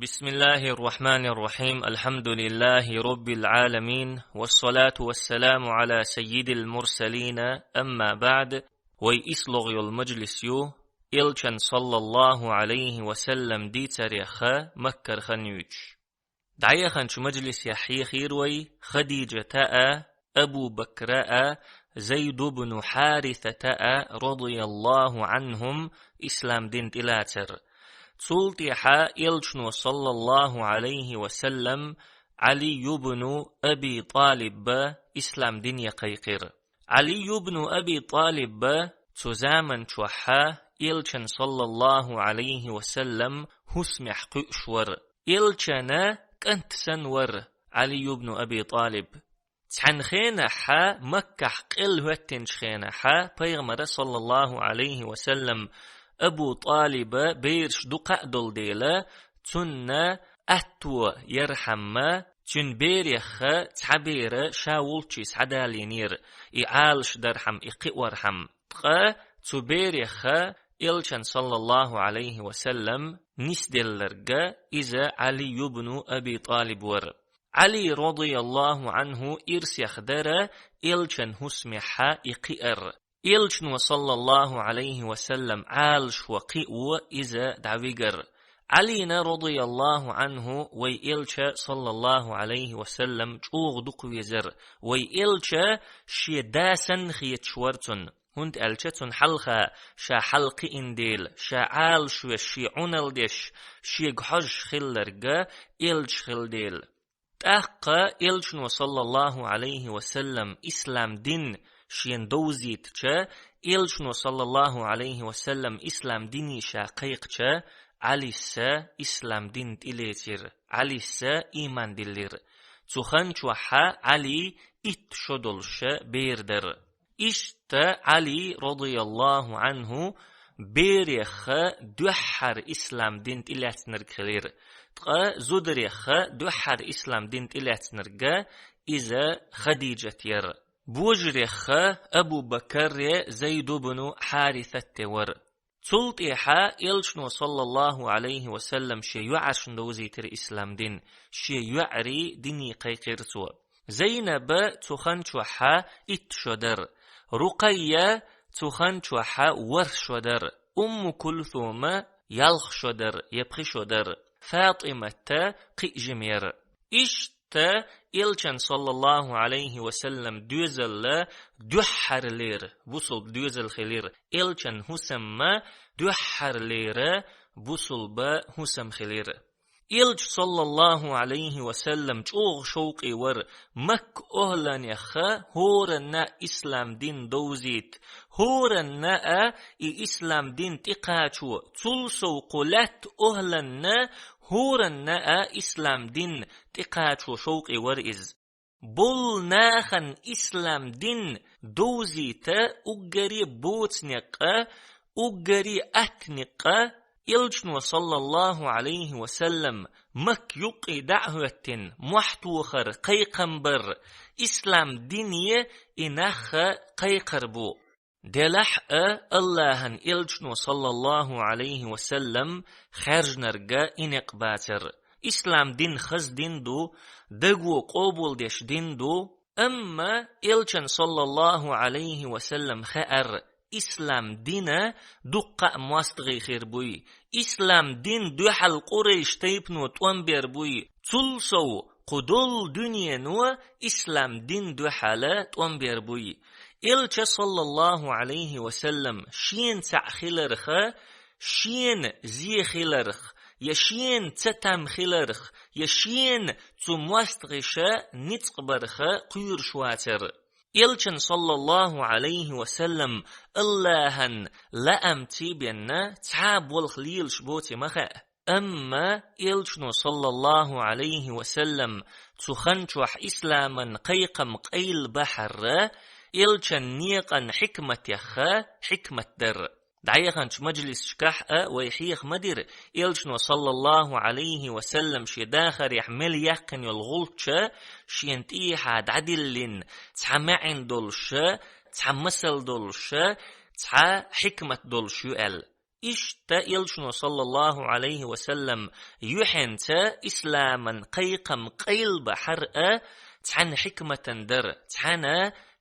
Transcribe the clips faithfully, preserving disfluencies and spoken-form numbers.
بسم الله الرحمن الرحيم. الحمد لله رب العالمين. والصلاة والسلام على سيد المرسلين. أما بعد. Вай ислогӀа йола мажлис ю, Элчан, саллаллаху Ӏалайхи ва саллам, дийцарех Маккара хан юьйцуш. ДӀаяханчу мажлисехь хьехийра вай Хадиджата а, Абу Бакра а, Зайд ибн Хьарисата а, радияллаху Ӏанхум, ислам дин тӀелацар. Цул тӀаьхьа Элчано, саллаллаху Ӏалайхи ва саллам, Ӏали ибн Аби ТӀалиб ислам дине кхайкхира. Ӏали ибн Аби ТӀалиб цу заман чохь Элчан, саллаллаху Ӏалайхи ва саллам, хӀусамехь кхуьуш вара. Элчана кӀант санна вара Ӏали ибн Аби ТӀалиб. Цхьана хенахь, Маккахь къел хӀоьттинчу хенахь, пайхамара, саллаллаху Ӏалайхи ва саллам, Абу ТӀалиба бераш дукха а долу дела, цунна атто ярхьама, цуьнан берех цхьа бер ша волчу схьадалийнера, и Ӏалаш дархьама, и кхиорхьама. Ткъа цу берех Элчан, саллаллаху Ӏалайхи ва саллам, нисделларг иза Ӏали ибн Аби ТӀалиб вара. Ӏали, радияллаху Ӏанху, ирсех дара Элчан хӀусамехь и кхиар. Элчано, саллаллаху Ӏалайхи ва саллам, Ӏалашо кхио иза дӀавигар. Ӏалина, радияллаху Ӏанху, вай Элча, саллаллаху Ӏалайхи ва саллам, чӀогӀа дукха везар. Вай Элча шен да санна хеташ вара цунна. ХӀунда аьлча цунна хьалха ша хьалакхиъна дела, ша Ӏалашвеш, шен Ӏуналла деш, шега хьожуш хилларг Элча хилла дела. ТӀаккха Элчано, саллаллаху Ӏалайхи ва саллам, ислам дин шена довзийтича, Элчано, саллаллаху Ӏалайхи ва саллам, ислам дине ша кхайкхича, Ӏалис ислам дин тӀелецира, Ӏалис ийман диллира. Цу хан чохь Ӏали итт шо долуш бер дара. Иштта Ӏали, радияллаху Ӏанху, берех дуьххьара ислам дин тӀелаьцнарг хилира, ткъа зударех дуьххьара ислам дин тӀелаьцнарг иза Хадиджат яра. Божарех Абу Бакарре Зайд ибн Хьарисатте вара. Цул тӀаьхьа Элчано, саллаллаху Ӏалайхи ва саллам, шен йоӀаршна довзийтира ислам дин, шен йоӀарий дине кхайкхира цо. Зайнаба цу хан чохь итт шо дара, Рукъайя цу хан чохь ворхӀ шо дара, Умму Кулсума ялх шо дара я пхи шо дара, ФатӀиматта кхин жима яра. Иштта Элчан, саллаллаху Ӏалайхи ва саллам, доьзалла дуьххьарлера бусулба доьзал хилира, Элчан хӀусамма дуьххьарлера бусулба хӀусам хилира. Элча, саллаллаху Ӏалайхи ва саллам, чӀогӀа шовкъе вара Макка охӀланех хӀоранна ислам дин довзийта, хӀоранна а и ислам дин тӀекхачо, цул сов кху лаьтта охӀланна хӀоранна а ислам дин тӀекхачо шовкъе вара иза. Болу нахана ислам дин довзийта уггаре боцу некъа, уггаре атта некъа, Элчано, саллаллаху Ӏалайхи ва саллам, Макка юккъе дӀа а хӀоьттина, мохь тохар, кхайкхам бар, ислам дине и нах кхайкхар бу. Делахь а Аллахьан Элчано, саллаллаху Ӏалайхи ва саллам, хаьржинарг и некъ бацар. Ислам дин хаза дин ду, даго къобалдеш дин ду, амма Элчан, саллаллаху Ӏалайхи ва саллам, хаьара, ислам дина дуккха а мостагӀий хир буй, ислам дин дуьхьал Къурайш тайпано тӀом бер буй, цул сов кху долу дуьнено ислам дин дуьхьал тӀом бер буй. Элча, саллаллаху Ӏалайхи ва саллам, шена цхьаъ хиларх, шена зе хиларх, я шена цатам хиларх, я шена цу мостагӀаша ницкъ барх кхоьруш вацар. Элчан, саллаллаху Ӏалайхи ва саллам, Аллахьан лаамций бенна цхьа а болх лелаш боций ма хаьа. Амма Элчано, саллаллаху Ӏалайхи ва саллам, цу хан чохь исламан кхайкхам къайлабахьара, Элчан некъан хьикматех хьикмат дара. ДӀаяханчу мажлисашкахь а вай хьеха ма дира, Элчано, саллаллаху Ӏалайхи ва саллам, шен дахарехь мел яьккхина йолу гӀулч шена тӀехьа дӀадиллина, цхьа маьӀна долуш, цхьа масал долуш, цхьа хьикмат долуш ю аьлла. Иштта элчано, саллаллаху Ӏалайхи ва саллам, юьхьанца исламан кхайкхам къайлабахьар а цхьана хьикматан дара, цхьана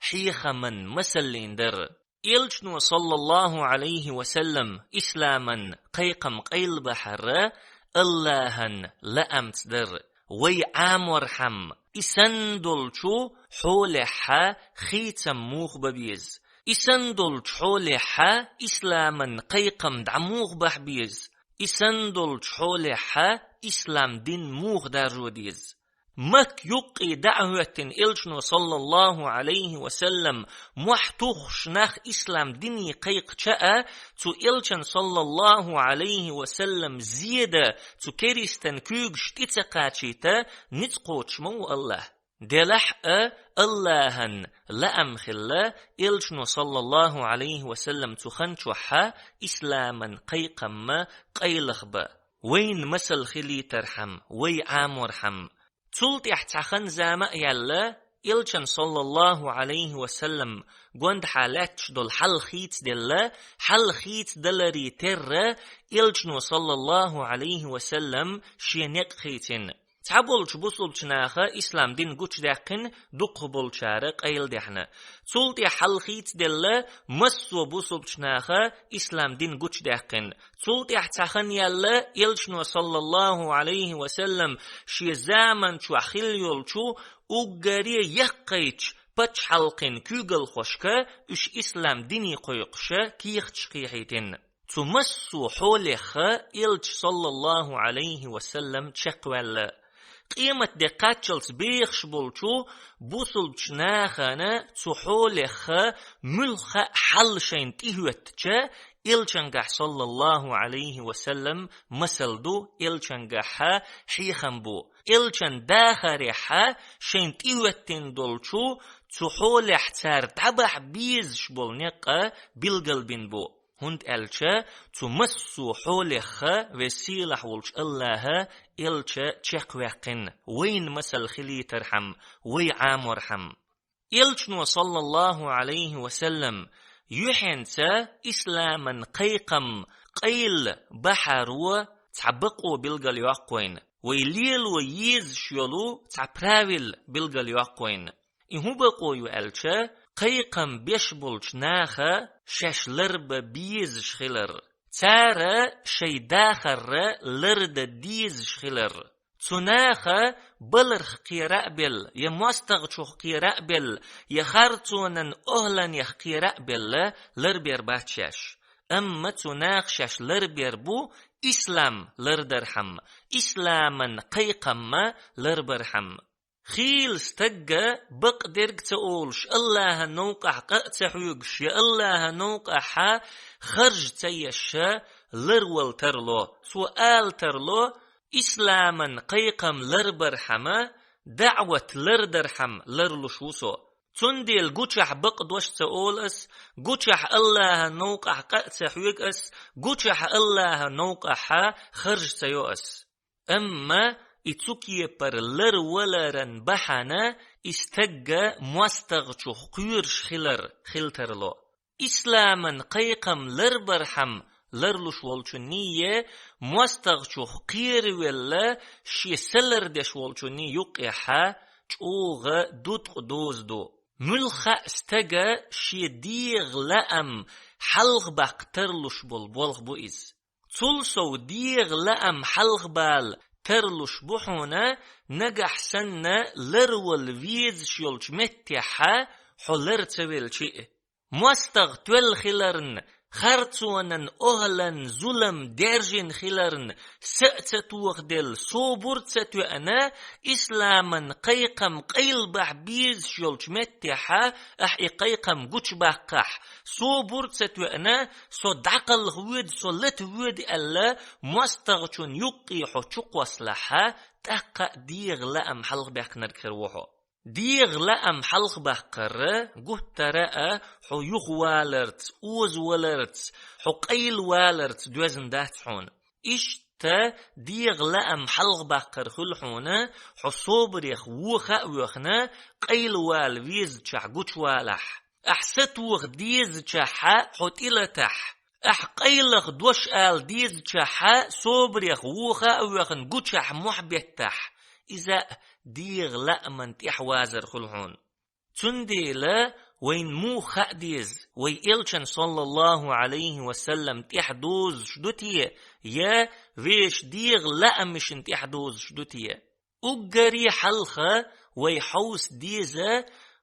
хьехаман масаллин дара. Элчано, саллаллаху Ӏалайхи ва саллам, исламан кхайкхам къайлабахьар а Аллахьан лаамца дара. Вай Ӏаморхьама, и санна долчу хьолехьа хийцам муха бан беза? И санна долчу хьолехьа исламан кхайкхам дӀа муха бахьа беза? И санна долчу хьолехьа ислам дин муха даржо деза? Макка юккъе дӀа а хӀоьттина элчано, саллаллаху Ӏалайхи ва саллам, мохь тухуш нах ислам дине кхайкхича а, цу элчан, саллаллаху Ӏалайхи ва саллам, зеда цу керистан куьйгаш тӀе ца кхачийта, ницкъ кхочуш ма ву Аллахь. Делахь а Аллахьан лаам хилла, элчано, саллаллаху Ӏалайхи ва саллам, цу хан чохьа исламан кхайкхамма къайлах бан. Вайна масал хилийтархьама, вай Ӏаморхьама. Цул тӀаьхьа цхьа хан-зама а яьлла, элчан, саллаллаху Ӏалайхи ва саллам, гондахьа лаьтташ долу хьал хийцаделла, хьал хийцадаларе терра, элчано, саллаллаху Ӏалайхи ва саллам, шен некъ хийцина. Цхьаболчу бусулбачу наха ислам дин гучудаьккхина, дукхахболчара къайладаьхна. Цул тӀаьхьа хьал хийцаделла, массо а бусулбачу наха ислам дин гучудаьккхина. Цул тӀаьхьа цхьа хан яьлла, элчано, саллаллаху Ӏалайхи ва саллам, шен заман чохь хилла йолчу уггаре яккхийчу пачхьалкхийн куьйгалхошка уьш ислам дине кхойкхуша кехаташ кхехьийтина. Цу массо а хьолехха элча, саллаллаху Ӏалайхи ва саллам, чекхваьлла. Къемат де кхаччалц бехаш болчу бусулбачу нахана цу хьолехха муьлхха а хьал шайна тӀехӀоьттича, элчангахь, саллаллаху Ӏалайхи ва саллам, масал ду, элчангахьа хьехам бу. Элчан дахарехьа шайна тӀехӀоьттина долчу цу хьолехь цара дӀабахьа безаш болу некъа билгалбина бу. ХӀунда аьлча цу массо а хьолехха весийлахь волчу Аллаха элча чекхваьккхина, вайна масал хилийтархьама, вай Ӏаморхьама. Элчано, саллаллаху Ӏалайхи ва саллам, юьхьенца исламан кхайкхам къайла бахьаро цхьа бакъо билгал йоккху вайна, вай лело езаш йолу цхьа правил билгал йоккху вайна. И хӀун бакъо ю аьлча, кхайкхам беш болчу наха шаьш ларба безаш хилар, цара шайн дахарра ларда дезаш хилар. Цу наха баларх кхера а белла, я мостагӀчух кхера а белла, я харцонан охӀланех кхера а белла, ларбер бац шаьш. Амма цу наха шаьш ларбер бу ислам лардархьама, исламан кхайкхамма ларбархьама. Хийла стагга бакъдерг ца олуш, Аллаха новкъахь къа а ца хьоьгуш, я Аллаха новкъахьа харж ца еш, ларвала тарло, цо ала тарло, исламан кхайкхам ларбархьама, даӀват лардархьама ларлуш ву со. Цундела гучахь бакъдош ца олу ас, гучахь Аллаха новкъахь къа а ца хьоьгу ас, гучахь Аллаха новкъахьа харж ца йо ас. Амма и цу кепара ларваларан бахьана и стагга мостагӀчух кхоьруш хилар хила тарло. Исламан кхайкхам ларбархьама ларлуш волчунний, мостагӀчух кхеравелла шен са лардеш волчунний юккъехьа чӀогӀа дуткъа доза ду. Муьлхха а стага шен дегӀан лаам хьалхабаккха тарлуш болу болх бу иза. Цул сов дегӀан лаам хьалхабала тарлуш бу хьуна, нагахь санна ларвала везаш йолчу меттехьа хьо лар ца велчи а. МостагӀа тоьлла хиларна, харцонан охӀлан зулам даьржина хиларна, са а ца тохаделла, собар а ца тоьъна, исламан кхайкхам къайлабахьа безаш йолчу меттехьа ахь и кхайкхам гучубаккхахь, собар а ца тоьъна, со дӀакхалха воьду, со лата воьду аьлла, мостагӀчун юккъе хьо чукхоссалахьа, тӀаккха а дегӀан лаам хьалхабаьккхинарг хир ву хьо. ДегӀан лаам хьалхабаккхар гуттара а хьо юхаваларца, озаваларца, хьо къайлаваларца доьзна дац хьуна. Иштта дегӀан лаам хьалхабаккхар хуьлу хьуна, хьо собарех воха а воьхна, къайлавала везачохь гучувалахь. Ахь сатоха дезачохьа хьо тӀелатахь. Ахь къайлаха дош ала дезачохь собарех воха а воьхна гучахь мохь беттахь, иза а дегӀан лааман тӀаьхьавазар хуьлу хьуна. Цундела вайна муха хаа деза, вай Элчанна, саллаллаху Ӏалайхи ва саллам, тӀаьхьадозуш ду те, я вешан дегӀан лаамашна тӀаьхьадозуш ду те? Уггаре хьалха вай хьовса деза,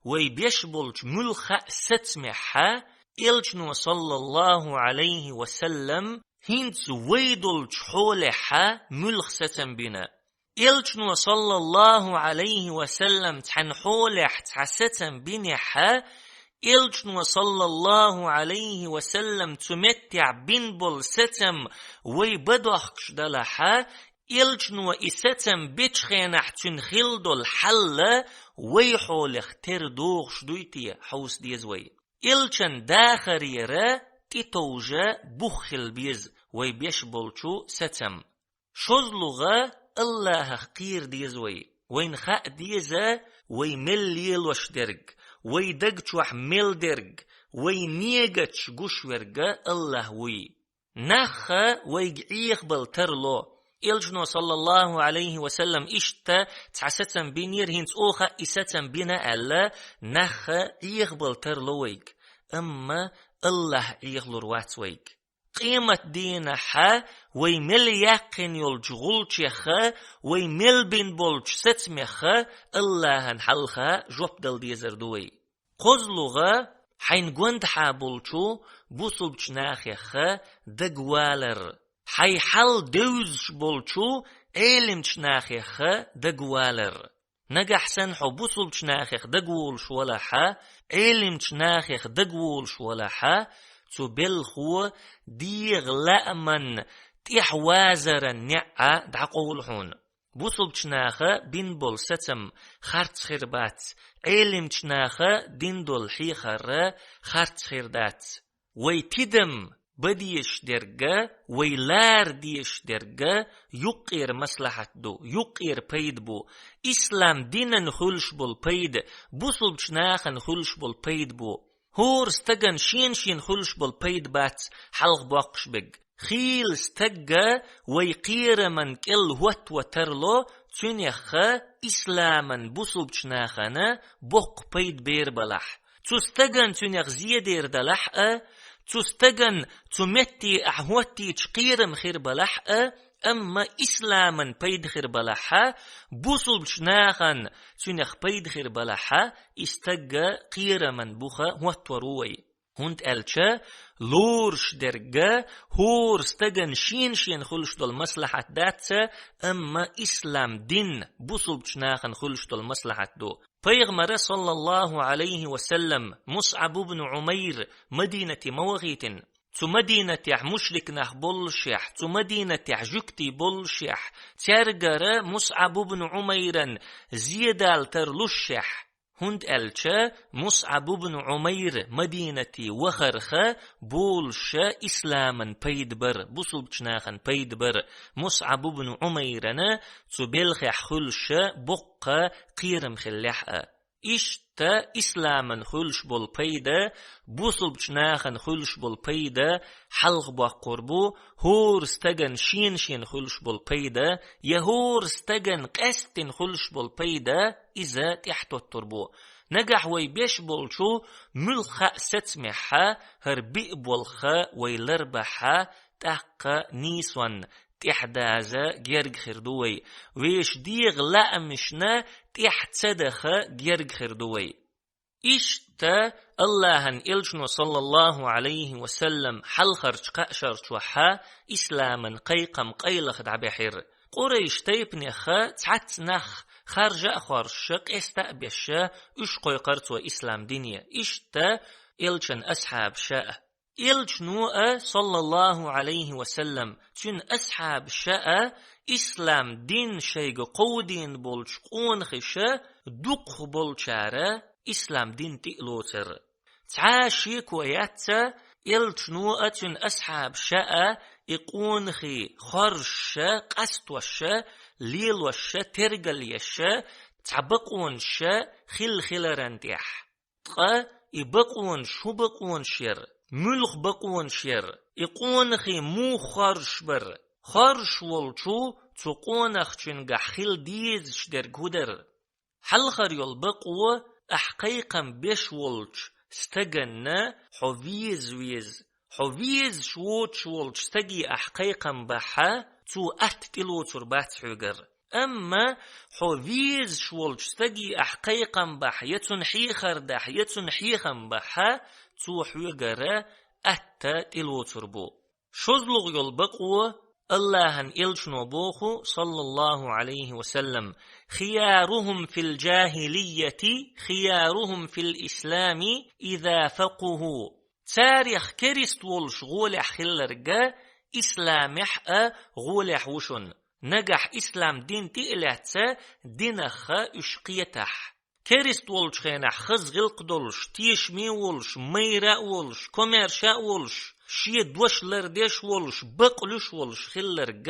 вай беш болчу муьлхха а сацамехь Элчано, саллаллаху Ӏалайхи ва саллам, хӀинца вай долчу хьолехь муьлха сацам бина. Элчано, саллаллаху Ӏалайхи ва саллам, цхьана хьолехь цхьа сацам бинехь, Элчано, саллаллаху Ӏалайхи ва саллам, цу меттехь бина болу сацам вай бан дохкуш далахь, Элчано и сацам бечу хенахь цуьнан хилла долу хьал вай хьолах тера догӀуш дуй те, хьовса деза вай. Элчанан дахарера тӀетовжа бух хила беза вай беш болчу сацам. ШозлагӀа Аллахах кхера деза вай. Вайна хаа деза вай мел лелош дерг, вай даг чохь мел дерг, вай негаташ гуш верг Аллах вуй. Нахха вайга Ӏехабала тарло. Элчано, саллаллаху Ӏалайхи ва саллам, иштта цхьа сацам бинера, хӀинца оха и сацам бина аьлла, нахха Ӏехабала тарло вайга. Амма Аллах Ӏехалур вац вайга. Къемат дийнахь вай мел яьккхина йолчу гӀулчех, вай мел бина болчу сацамех Аллахьан хьалха жоп дала дезар ду вай. КхозлагӀа, хьайна гондахьа болчу бусулбачу нахех дагавалар, хьайн хьал девзаш болчу Ӏелимчу нахех дагавалар. Нагахь санна хьо бусулбачу нахех дагаволуш валахь, Ӏелимчу нахех дагаволуш валахь, цу белхо дегӀан лааман тӀаьхьавазаран неӀ дӀакъовла хьуна. Бусулбачу наха бина болу сацам харц хир бац, Ӏелимчу наха дина долу хьехар харц хир дац. Вай тидам бан дезаш дерг, вай лара дезаш дерг юккъера маслахьат ду, юккъера пайда бу. Ислам динан хуьлуш болу пайда, бусулбачу нахана хуьлуш болу пайда бу. ХӀора стагана шен-шена хуьлуш болу пайда бац хьалха боккхуш берг. Хийла стаг вай кхераман кӀел хӀоттаван тарло, цуьнех исламан, бусулбачу нахана боккха пайда бер балахь. Цу стагана цуьнех зен дер далахь а, цу стагана цу метте ахь хӀоттийча кхерам хир балахь а, амма исламан пайда хир балахь а, бусулбачу нахана цуьнех пайда хир балахь а, и стаг кхераман буха хӀоттор ву вай. ХӀунда аьлча лоруш дерг хӀора стагана шен-шена хуьлуш долу маслахьат дац, амма ислам дин, бусулбачу нахана хуьлуш долу маслахьат ду. Пайхамара, саллаллаху Ӏалайхи ва саллам, Мусъаб ибн Ӏумайр Мадинате ма вахийтина. Цу Мадинатехь мушрик нах боллушехь, цу Мадинатехь жуьгтий боллушехь, цаьргара Мусъаб ибн Ӏумайран зен дала тарлушехь. ХӀунда аьлча Мусъаб ибн Ӏумайр Мадинате вахарх болуш исламан пайда бар, бусулбачу нахана пайда бар. Мусъаб ибн Ӏумайрана цу белхехь хуьлуш боккха кхерам хиллехь а. Иштта исламан хуьлуш болу пайда, бусулбачу нахана хуьлуш болу пайда хьалха боккхур бу, хӀора стагана шен-шена хуьлуш болу пайда, я хӀора стагана къаьсттина хуьлуш болу пайда, иза тӀаьхьатоттур бу. Нагахь вай беш болчу муьлхха а сацамехь хӀара биъ болх вай ларбахь, тӀаккха нийсонна тӀаьхьадаза герга хир ду вай, вешан дегӀан лаамашна тӀаьхьа ца даха герга хир ду вай. Иштта Аллахьан элчано, саллаллаху Ӏалайхи ва саллам, хьалхарчу кхаа шарчохь исламан кхайкхам къайлаха дӀабаьхьира. Къурайш тайпанех цхьацца нах харжа а хоржуш, къеста а беш, уьш кхойкхура цо ислам дине. Иштта элчан асхьабаша а. Элчано а, саллаллаху Ӏалайхи ва саллам, цуьнан асхьабаша а ислам дин шайга кховдийна болчу къонахаша дукхахболчара ислам дин тӀе а лоцура. Цхьа а шеко яц, элчано а, цуьнан асхьабаша а и къонахий хоржуш, къастош, лелош, тергал еш, цхьа бакъонаш хилла хиларан тӀехь. Ткъа и бакъонаш хӀун бакъонаш яра? муьлха бакъонаш яр, и къонахий муха хоржуш бар. Хоржуш волчо цу къонахчуьнгахь хила дезаш дерг хӀун дара? Хьалхара йолу бакъо, ахь кхайкхам беш волчу стаганна хьо веза веза. Хьо везаш воцуш волчу стаге ахь кхайкхам бахь, цо атта тӀелоцур бац хьоьгара. Амма хьо везаш волчу стаге ахь кхайкхам бахь, я цунна хьехар дахь, я цунна хьехам бахь, цо хьоьгара атта тӀелоцур бу. ШозлагӀа йолу бакъо, Аллахьан элчано боху, саллаллаху Ӏалайхи ва саллам: «خيارهم في الجاهلية خيارهم في الإسلام إذا فقهوا». Царех керист волуш гӀолехь хилларг исламехь а гӀолехь ву шуна, нагахь ислам дин тӀе а лаьцна, динах а уьш кхетахь. Керист волчу хенахь хаза гӀиллакх долуш, тешаме а волуш, майра а волуш, комаьрша а волуш, шен дош лардеш а волуш, бакъ луьйш а волуш хилларг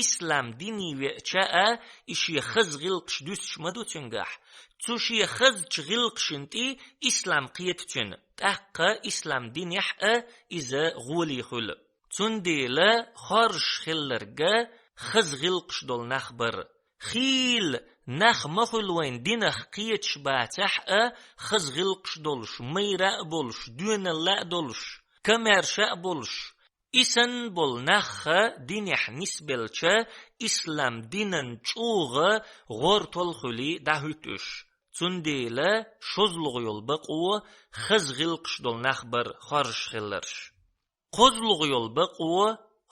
ислам дине веача а, и шен хаза гӀиллакхаш дуьстуш ма ду цуьнгахь. Цу шен хазачу гӀиллакхашна тӀе ислам кхета цуьнан, тӀаккха ислам динехь а иза гӀоле хуьлу. Цундела хоржуш хилларг хаза гӀиллакхаш долу нах бара. Хийла нах ма хуьлу вайн динах кхеташ бацахь а, хаза гӀиллакхаш долуш, майра а болуш, доьналла а долуш, комаьрша а болуш. И санна болу нах а динехь нисбелча, ислам динан чӀогӀа гӀортол хуьлий дӀахӀуьтту уьш. Цундела шозлагӀа йолу бакъо хаза гӀиллакхаш долу нах бара хоржуш хилларш. КхозлагӀа йолу бакъо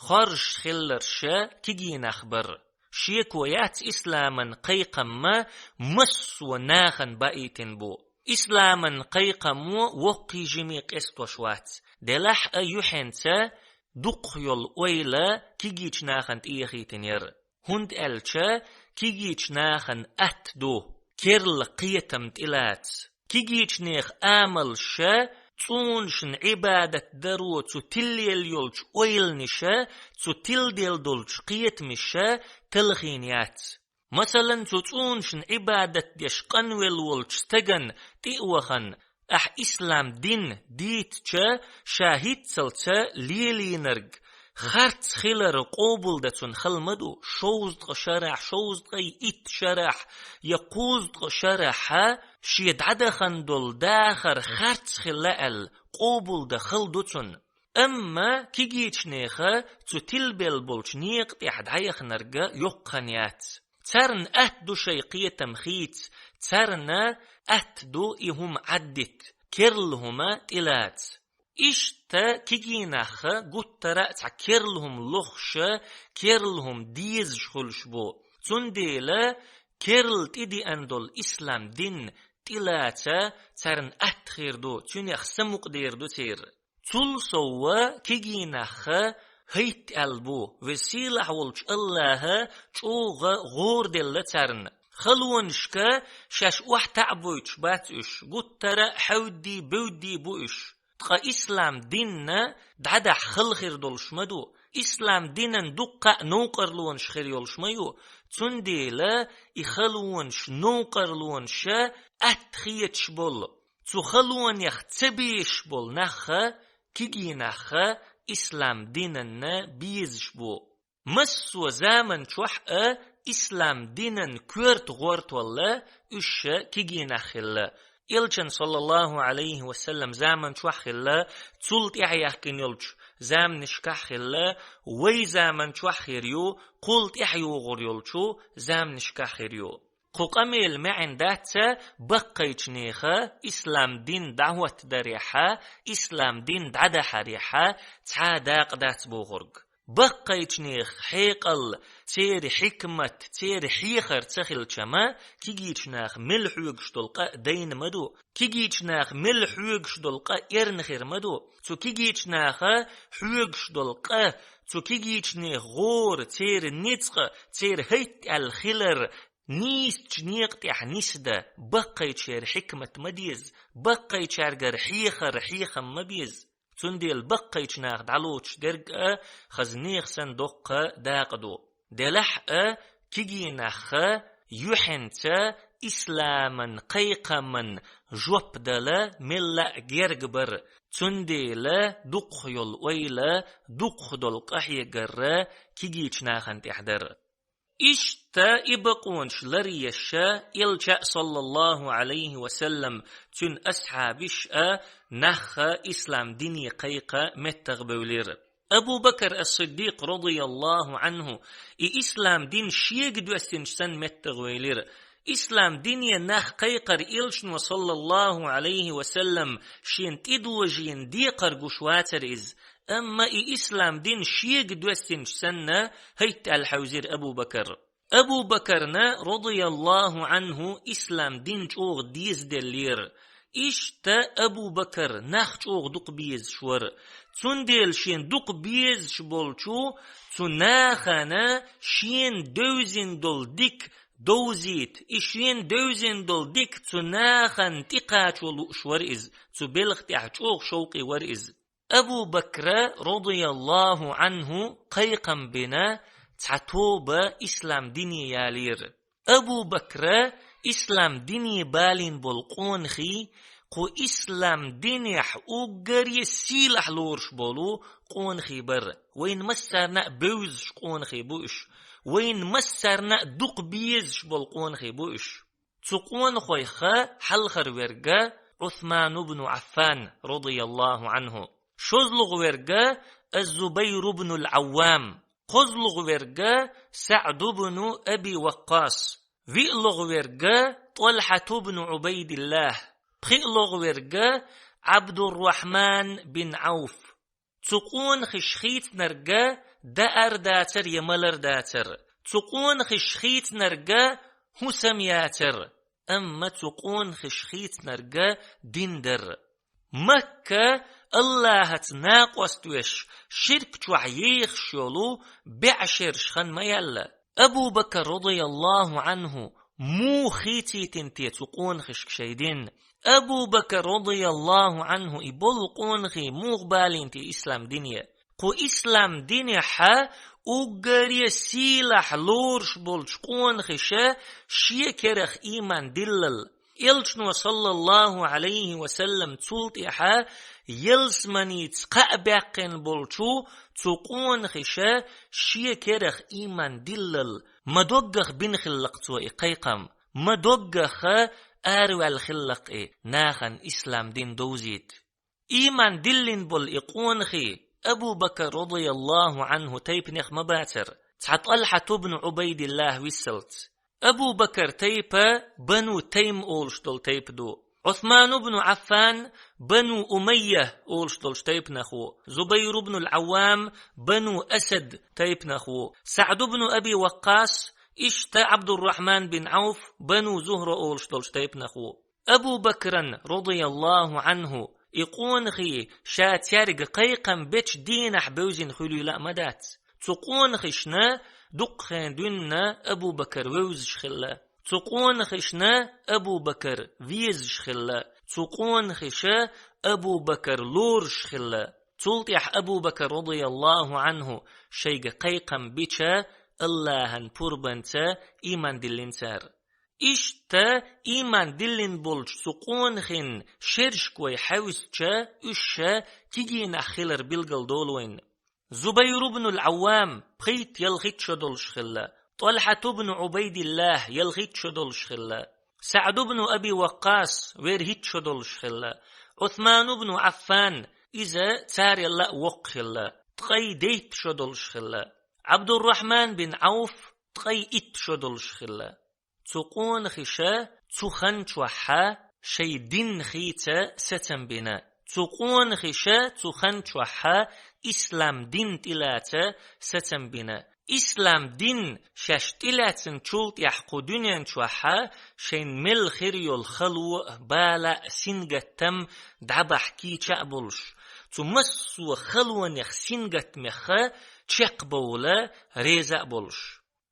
хоржуш хилларш кегий нах бара. Шеко яц, исламан кхайкхам массо а нахана баийтина бу. Исламан кхайкхамо воккхий-жимий къестош вац. Делахь а юьхьенца дукхах йолу ойла кегийчу нахана тӀеяхийтина яра. ХӀунда аьлча кегийчу нахана атта ду керла кхетам тӀелаца. Кегийчу нехан амалш а, цӀунашна Ӏибадат даро цу тилла йолчу ойланаша, цу тилла долчу кхетамаша талхийна яц. Масалан, цу цӀунашна Ӏибадат деш къанвелла волчу стагана тӀе а вахана, ахь ислам дин дийцича, ша хӀинццалц лелийнарг харц хилар къобалдан цунна хала ма ду, шовзткъа шарахь, шовзткъе итт шарахь я кхузткъа шарахь шен дӀадахана долу дахар харц хилла аьлла, къобалдан хала ду цунна. Амма кегийчу нехан цу тилбелла болчу некъа тӀехь дӀаяханарг йоккха хан яц. Царна атта ду шайн кхетам хийца, царна атта ду и хӀума Ӏаддита, керла хӀума тӀелаца. Иштта кегий нах а гуттара а цхьа керла хӀума лохуш а, керла хӀума дезаш хуьлуш бу. Цундела керла тӀедеана долу ислам дин тӀелаца царна атта хир ду, цуьнех самукъадер ду церан. Цул сов а кегий нах а хӀайтта аьлла бу, Веза-Сийлахь волчу Аллаха чӀогӀа гӀораделла царна. Халонашка шаьш охьатаӀабойтуш бац уьш, гуттара а хьаьвдий-бевдий бу уьш. Ткъа ислам динна дӀадахь хала хир долуш ма ду. Ислам динан дуккха а новкъарлонаш хир йолуш ма ю. Цундела и халонаш, новкъарлонаш а атта хеташ болу, цу халонех ца безаш болу нах а, кегий нах а ислам динанна безаш бу. Массо а заман чохь а ислам динан коьрта гӀортол а уьш а кегий нах хилла. Элчан, саллаллаху Ӏалайхи ва саллам, заман чохь хилла, цул тӀаьхьа яьхкина йолчу заманашкахь хилла, вай заман чохь хир ю, кхул тӀаьхьа йогӀур йолчу заманашкахь хир ю. Кху къамелан маьӀна дац баккхайчу нехан ислам дин дӀахӀоттадарехь а, ислам дин дӀадахьарехь а цхьа а дакъа дац бохург. Баккхайчу нехан хьекъал, церан хьикмат, церан хьехар ца хилча-м, кегийчу наха мел хьоьгуш долу къа а дайна ма ду, кегийчу наха мел хьоьгуш долу къа а эрна хир ма ду. Цу кегийчу наха хьоьгуш долу къа, цу кегийчу нехан гӀора, церан ницкъ, церан хӀайтта аьлла хилар нийсачу некъа тӀехь нисдан, баккхайчеран хьикмат ма деза, баккхайчаьргара хьехар, хьехам ма беза. Цундела баккхайчу наха дӀалоцуш дерг а хаза нехан санна доккха дакъа ду. Делахь а кегий нах а юьхьанца исламан кхайкхаман жоп дала мелла а герга бар, цундела дукхах йола ойла дукхах дола къахьегарра кегийча нахана тӀехь дар. Иштта и бакъонаш ларъеш, Элча, саллаллаху Ӏалайхи ва саллам, цуьнан асхьабаш а нах ислам дине кхайкха меттах бевлира. Абу Бакр ас-Сиддикъ, радияллаху Ӏанху, и ислам дин шега доьссинчу санна меттах вевлира. Ислам дине нах кхайкхар Элчано, саллаллаху Ӏалайхи ва саллам, шена тӀедожийна декхар гуш вацара иза. Амма и ислам дин шега доьссинчу санна, хӀайтта аьлла хьаьвзира Абу Бакр. Абу Бакрна, радияллаху Ӏанху, ислам дин чӀогӀа дезаделлера. Иштта Абу Бакр нах чӀогӀа дукха безаш вара. Цундела шена дукха безаш болчу цу нахана шена девзина долу дика довзийта, и шена девзина долу дика цу нахана тӀекхачо лууш вара иза, цу белха тӀехь чӀогӀа шовкъе вара иза. Абу Бакра, радияллаху Ӏанху, кхайкхам бина цхьа тоба ислам дине ялийра. Абу Бакра ислам дине балийна болу къонахий, кху ислам динехь уггаре сийлахь лоруш болу къонахий бара. Вайна массарна а бевзаш къонахий бу уьш. Вайна массарна а дукха безаш болу къонахий бу уьш. Цу къонахойх хьалхара верг Ӏусман ибн Ӏаффан, радияллаху Ӏанху. ШозлагӀа верг аз-Зубайру бну ал-Ӏаввам. КхозлагӀа верг СаӀду бну Аби Ваккъас. ВиълагӀа верг ТӀалхьату бну Ӏубайдиллах. ПхиълагӀа верг Ӏабдуррахьман бин Ӏавф. Цу къонахаш хийцинарг даар дацара я малар дацара. Цу къонахаш хийцинарг хӀусам яцара. Амма цу къонахаш хийцинарг дин дара. Макка Аллахьаца накъост веш, ширк чохь ехаш йолу беӀ шераш хан ма яьлла. Абу Бакр, радияллаху Ӏанху, муха хийцийтина те цу къонахашка шайн дин? Абу Бакр, радияллаху Ӏанху, и болу къонахий муха балийна те ислам дине? Кху ислам динехь уггаре сийлахь лоруш болчу къонахаша шен керах ийман диллал. Элчано, саллаллаху Ӏалайхи ва саллам, цул тӀаьхьа ялсаманица кхаъ баьккхина болчу цу къонахаша шен керах ийман диллал. Ма доггах бина хиллакх цо и кхайкхам. Ма доггах араваьлла хиллакх и нахана ислам дин довзийта. Ийман диллина болу и къонахий Абу Бакр, радияллаху Ӏанху, тайпанех ма бацара, цхьа ТӀалхьату бну Ӏубайдиллах виссалц. Абу Бакр тайпа Бану Тайм олуш долу тайпа ду. Ӏусман ибн Ӏаффан Бану Умайя олуш долчу тайпанах ву. Зубайр ибн ал-Ӏаввам Бану Асад тайпанах ву. СаӀд ибн Аби Ваккъас, иштта Ӏабдуррахьман бин Ӏавф Бану Зухра олуш долчу тайпанах ву. Абу Бакран, радияллаху Ӏанху, и къонахий ша цаьрга кхайкхам бечу дийнахь бевзина хуьлийла а ма дац. Цу къонахишна дуккха хен дуьнна Абу Бакр вевзаш хилла. Цу къонахишна Абу Бакр везаш хилла. Цу къонахиша Абу Бакр лоруш хилла. Цул тӀаьхьа Абу Бакр, радияллаху Ӏанху, шайга кхайкхам бича, Аллахьан пурбанца ийман диллина цара. Иштта ийман диллина болчу цу къонахин шерашка вай хьаьвзича, уьш ша кегийнах хилар билгал долу вайна. Зубайр ибн ал-Ӏаввам пхийтта-ялхитта шо долуш хилла. ТӀалхьат ибн Ӏубайдиллах ялхитта шо долуш хилла. СаӀд ибн Аби Ваккъас верхӀитта шо долуш хилла. Ӏусман ибн Ӏаффан, иза царел а воккха хилла, ткъе дейтта шо долуш хилла. Ӏабдуррахьман бин Ӏавф ткъе итт шо долуш хилла. Цу къонахиша цу хан чохьа шайн дин хийца сацам бина. Цу къонахиша цу хан чохьа ислам дин тӀелаца сацам бина. Ислам дин шаьш тӀелаьцначул тӀаьхьа кху дуьнен чохьа шайн мел хир йолу хало а, бала а, сингаттам дӀабахьа кийча а болуш, цу массо а халонех, сингаттамех чекхбовла реза а болуш.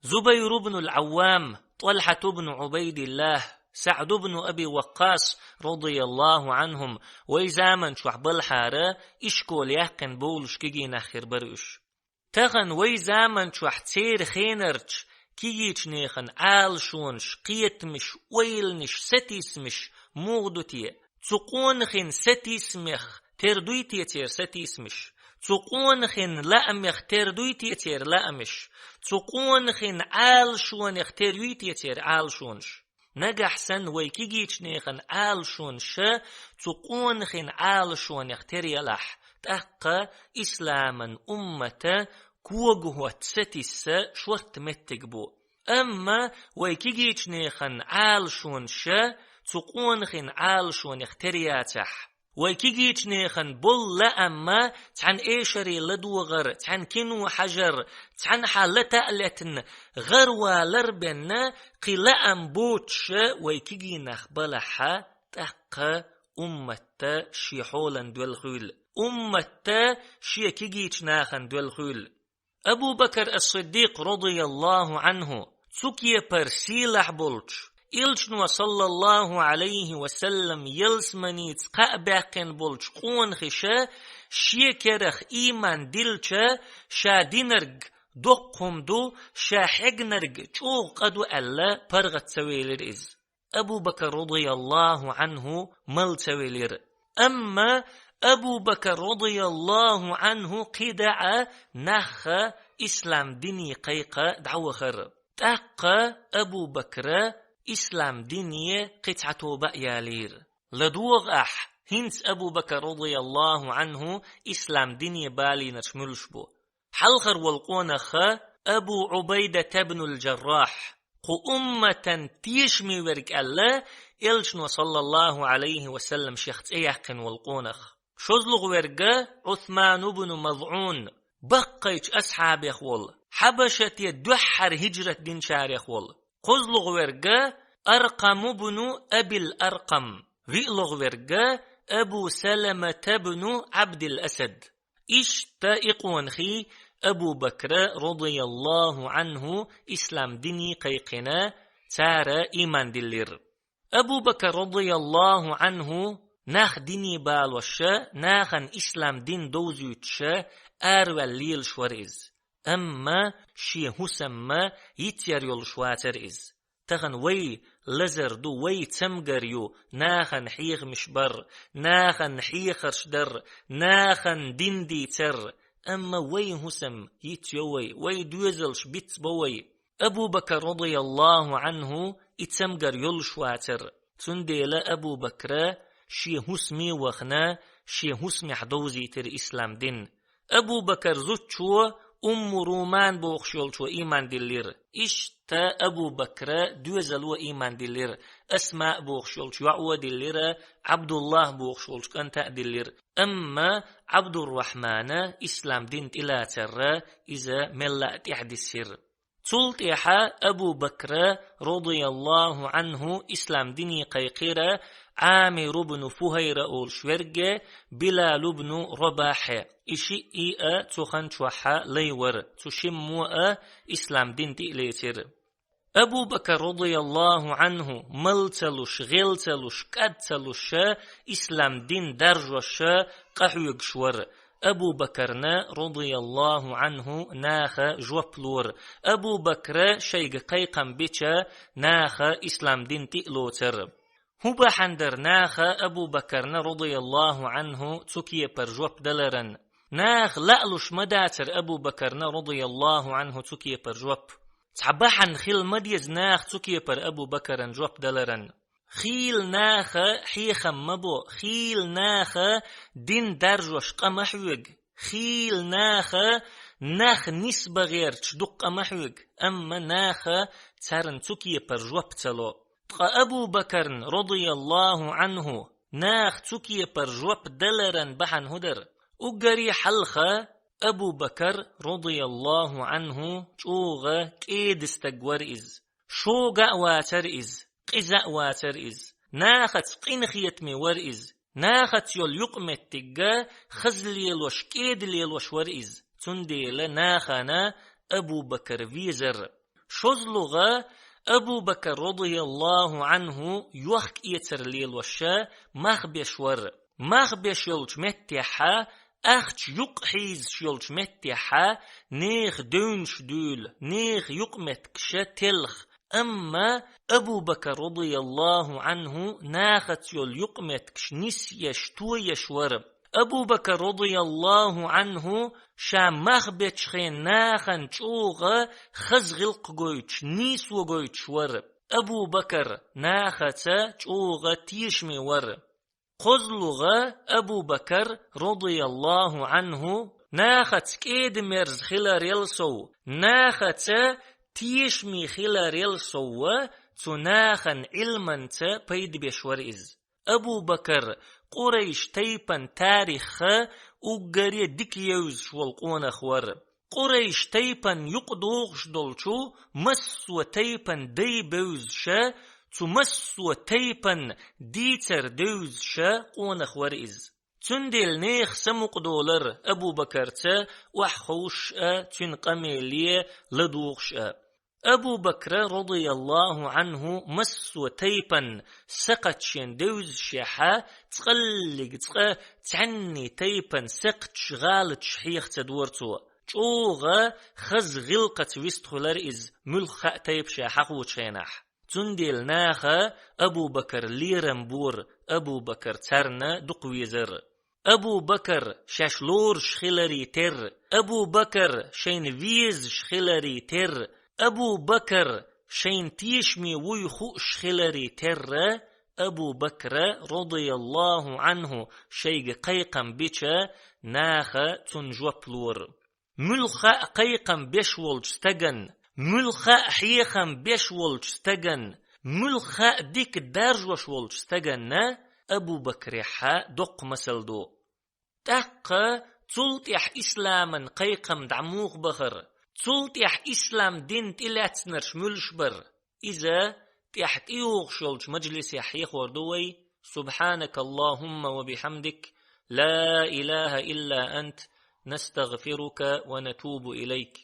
Зубайр ибн ал-Ӏаввам, ТӀалхьат ибн Ӏубайдиллах, СаӀд ибн Аби Ваккъас, радияллаху Ӏанхум, вай заман чохь балхьара, ишкола яьккхина бовлуш кегийнах хир бара уьш. Тахана вай заман чохь церан хенарчу кегийчу нехан Ӏалашонаш, кхетамаш, ойланаш, сатийсамаш муха ду те? Цу къонахин сатийсамех тера дуй те церан сатийсамаш? Цу къонахин лаамех тера дуй те церан лаамаш? Цу къонахин Ӏалашонех тера юй те церан Ӏалашонаш? Нагахь санна вай кегийчу нехан Ӏалашонаш цу къонахин Ӏалашонех тера ялахь, тӀаккха исламан уммата кога хӀотта сатийса шортта меттиг бу. Амма вай кегийчу нехан Ӏалашонаш цу къонахин Ӏалашонех тера яцахь, вай кегийчу нехан болу лаам цхьана эшаре ладогӀар, цхьана кино хьажар, цхьанхьа лата а летна гӀаравалар бен, кхин лаам боцуш вай кегий нах балахь, тӀаккха уммат шен хьолан доьлла хуьлу, уммат шен кегийчу нахана доьлла хуьлу. Абу Бакр ас-Сиддикъ, радияллаху Ӏанху, цу кепара сийлахь болчу, Элчано, саллаллаху Ӏалайхи ва саллам, ялсаманица кхаъ баьккхина болчу къонахаша шен керах ийман дилча, ша динарг доккха хӀума ду, ша хьегнарг чӀогӀа къа ду аьлла, паргӀат ца велира иза. Абу Бакр, радияллаху Ӏанху, мала ца велира. Амма Абу Бакр, радияллаху Ӏанху, кхидӀа а нахха ислам дине кхайкха дӀавахара. ТӀаккха Абу Бакра ислам дине кхин цхьа тоба а ялийра. ЛадогӀа ахь, хӀинца Абу Бакр, радияллаху Ӏанху, ислам дине балийнарш муьлш бу. Хьалхара волу къонах Абу Ӏубайдат ибн аль-Джаррахь, кху умматан тешаме верг аьлла, Элчано, саллаллаху Ӏалайхи ва саллам, шех цӀе яьккхина волу къонах. ШозлагӀа верг Ӏусман ибн МазӀун, баккхийчу асхьабех волу, Хьабашате дуьххьара хӀижрат динчарех волу. КхозлагӀа верг Аркъам ибн Абил Аркъам, виълагӀа верг Абу Саламат ибн Ӏабдил Асад. Иштта и къонахий Абу Бакра, радияллаху Ӏанху, ислам дине кхайкхина, цара ийман диллира. Абу Бакр, радияллаху Ӏанху, нах дине балош, нахана ислам дин довзуьйтуш араваьлла лелаш вара иза. Амма шен хӀусамма йицъяр йолуш вацара иза. Тахана вай лазар ду, вай цамгар ю нахана хьехамаш бар, нахана хьехарш дар, нахана дин дийцар. Амма вай хӀусам йицйо вай, вай доьзалш бицбо вай. Абу Бакр, радияллаху Ӏанху, и цамгар йолуш вацара. Цундела Абу Бакра шен хӀусаме а вахана, шен хӀусамехь довзийтира ислам дин. Абу Бакр зудчо Умму Руман бохуш йолчо ийман диллира. Иштта Абу Бакра доьзало ийман диллира. Асмаъ бохуш йолчу йоӀо а диллира, Ӏабдуллахь бохуш волчу кӀанта а диллира. Амма Ӏабдуррахьмана ислам дин тӀелацарра иза мелла а тӀаьхьадисира. Цул тӀаьхьа Абу Бакра, радияллаху Ӏанху, ислам дине кхайкхира Ӏамир ибн Фухайра олуш верге, Билал ибн Рабахье. И шиъ а цу хан чохь лай вара, цу шиммо а ислам дин тӀе а лецира. Абу Бакр, радияллаху Ӏанху, мала ца луш, гӀел ца луш, кӀад ца луш, ислам дин даржош, къахьоьгуш вара. Абу Бакрна, радияллаху Ӏанху, наха жоп лора. Абу Бакра шайга кхайкхам бича, наха ислам дин тӀе а лоцара. ХӀун бахьана дара наха Абу Бакрна, радияллаху Ӏанху, цу кепара жоп даларан? Наха лаалуш ма дацара Абу Бакрна, радияллаху Ӏанху, цу кепара жоп. Цхьа бахьана хила ма деза наха цу кепара Абу Бакран жоп даларан. Хийла наха хьехам ма бо, хийла наха дин даржош къа ма хьоьгу, хийла наха нах нисбан гӀерташ дукха къа ма хьоьгу, амма наха царна цу кепара жоп ца ло. Ткъа Абу Бакрна, радияллаху Ӏанху, наха цу кепара жоп даларан бахьана хӀун дара? Уггаре хьалха Абу Бакр, радияллаху Ӏанху, чӀогӀа кӀеда стаг вара иза. Шога а вацара иза, къиза а вацара иза. Нахаца къинхетаме вара иза. Нахаца йолу юкъаметтигга хаза лелош, кӀеда лелош вара иза. Цундела нахана Абу Бакр везара. ШозлагӀа Абу Бакр, радияллаху Ӏанху, йохк-эцар лелош, мах беш вара. Мах беш йолчу меттехь ахча юкъ хьийзаш йолчу меттехьа нехан девнаш дуьйла, нехан юкъаметтигаш телха. Амма Абу Бакр, радияллаху анху, нахаца йолу юкъаметтигаш нисъеш, тоеш вара. Абу Бакр, радияллаху анху, ша мах бечу хенахь нахана чӀогӀа хаза гӀиллакх гойтуш, нийсо гойтуш вара. Абу Бакр нахаца чӀогӀа тешаме вара. КхозлагӀа Абу Бакр, радияллаху анху, нахаца кӀеда-мерза хиларел сов, нахаца тешаме хиларел сов, цу нахана Ӏилманца пайда беш вара иза. Абу Бакр Къурайш тайпан тарихха уггаре дика евзаш волу къонах вара. Къурайш тайпан юкъадогӀуш долчу массо а тайпан дай бевзаша, цу массо а тайпан дийцар девзаша къонах вара иза. Цундела нехан самукъадолар Абу Бакарца охьаховшуш а, цуьнан къамеле ладугӀуш а. Абу Бакра, радияллаху анху, массо а тайпан сакхаташ шен девзашехьа, цкъаллиг цкъа цхьанний тайпан сакхаташ, гӀалаташ хьеха ца дора цо. ЧӀогӀа хаза гӀиллакхаца вистхуьлура иза, муьлхха а тайпа ша хьахочу хенахь. Цундела наха Абу Бакар лерам бора, Абу Бакар царна дукха везара. Абу Бакар шаьш лоруш хиларе терра, Абу Бакар шайна везаш хиларе терра, Абу Бакар шайна тешаме вуй хууш хиларе терра, Абу Бакра, радияллаху анху, шайга кхайкхам бича, наха цунна жоп лора. Муьлхха а кхайкхам беш волчу стаган, муьлхха а хьехам беш волчу стаган, муьлхха а дика даржош волчу стаганна Абу Бакрехьа доккха масал ду. ТӀаккха цул тӀаьхьа исламан кхайкхам дӀа муха бахара? Цул тӀаьхьа ислам дин тӀелаьцнарш муьлш бара? Иза тӀаьхьа тӀейогӀуш йолчу мажлисехь хьехор ду вай. سبحانك اللهم وبحمدك، لا إله إلا أنت، نستغفرك ونتوب إليك.